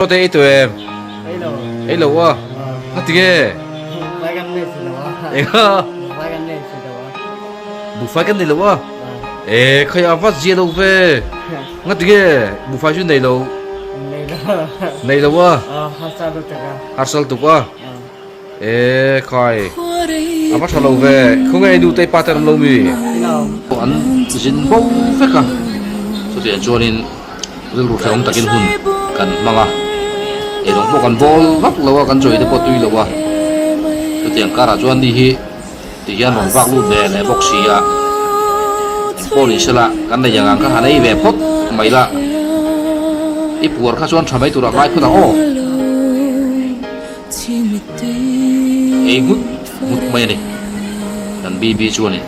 Te ei tawh em? Ei lo. Ei lo a? Nga ti nge? Buhfai kan nei si lo a. Enga? Buhfai kan nei si lo a. Buhfai kan nei lo a? E khai a va zia lo ve. Nga ti nge buhfai chu nei lo? Nei lo. Nei lo a? Harsal lutuk a. Harsal tuk a? E khai a va tha lo ve. Khawnge ei nu te pa te an awm lo mi? An zin bo vek a. Chutiang chuanin rilru hrehawm takin hun kan hmang a, eidawng pawh kan bawl vak lo a, kan chawi te pawh tui lo a. Chutiang karah chuan ni hi ti hian rawn vak lut ve leh bawk si a, engpawh ni sela kan nei ang ang kha han ei ve phawt mai la, i puar kha chuan tha mai turah ngai phawt ang aw. Ei nghut nghut mai a ni kan BB chuanin.